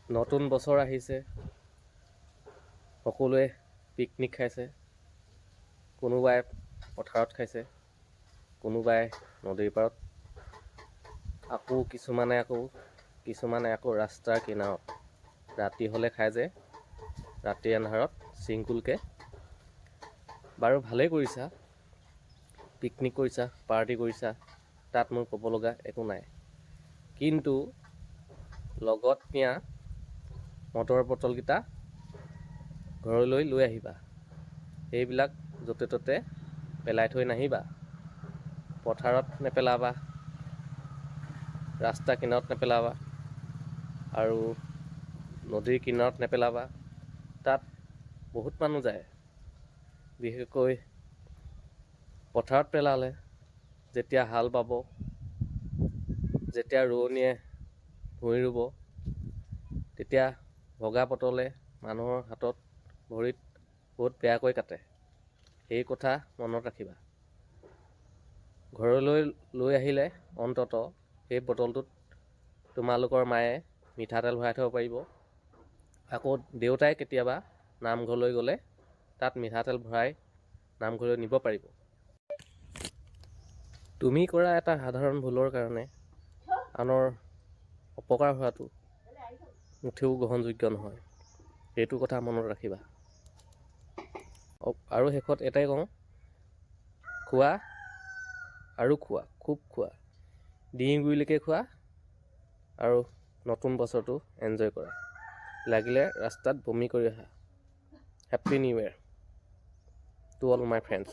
নতুন বছৰ আহিছে, সকলোৱে পিকনিক খাইছে। কোনোবাই পথাৰত খাইছে, কোনোবাই নদীৰ পাৰত, আকৌ কিছুমানে আকৌ ৰাস্তাৰ কিনাৰত ৰাতি হ'লে খাই যে, ৰাতি আন্ধাৰত চিংকুলকৈ। বাৰু, ভালেই কৰিছা, পিকনিক কৰিছা, পাৰ্টি কৰিছা, তাত মোৰ ক'ব লগা একো নাই। কিন্তু লগত নিয়া মদৰ বটলকেইটা ঘৰলৈ লৈ আহিবা। সেইবিলাক য'তে ত'তে পেলাই থৈ নাহিবা। পথাৰত নেপেলাবা, ৰাস্তা কিনাৰত নেপেলাবা আৰু নদীৰ কিনাৰত নেপেলাবা। তাত বহুত মানুহ যায়। বিশেষকৈ পথাৰত পেলালে যেতিয়া হাল বাব, যেতিয়া ৰোৱনীয়ে ভূঁই ৰুব, তেতিয়া ভগা বটলে মানুহৰ হাতত, ভৰিত বহুত বেয়াকৈ কাটে। সেই কথা মনত ৰাখিবা। ঘৰলৈ লৈ আহিলে অন্ততঃ সেই বটলটোত তোমালোকৰ মায়ে মিঠাতেল ভৰাই থ'ব পাৰিব। আকৌ দেউতাই কেতিয়াবা নামঘৰলৈ গ'লে তাত মিঠাতেল ভৰাই নামঘৰলৈ নিব পাৰিব। তুমি কৰা এটা সাধাৰণ ভুলৰ কাৰণে আনৰ অপকাৰ হোৱাটো মুঠেও গ্ৰহণযোগ্য নহয়। সেইটো কথা মনত ৰাখিবা। আৰু শেষত এটাই কওঁ, খোৱা আৰু খোৱা, খুব খোৱা, ডিঙি গুৰিলৈকে খোৱা আৰু নতুন বছৰটো এনজয় কৰা। লাগিলে ৰাস্তাত বমি কৰি আহা। Happy New Year to all my friends.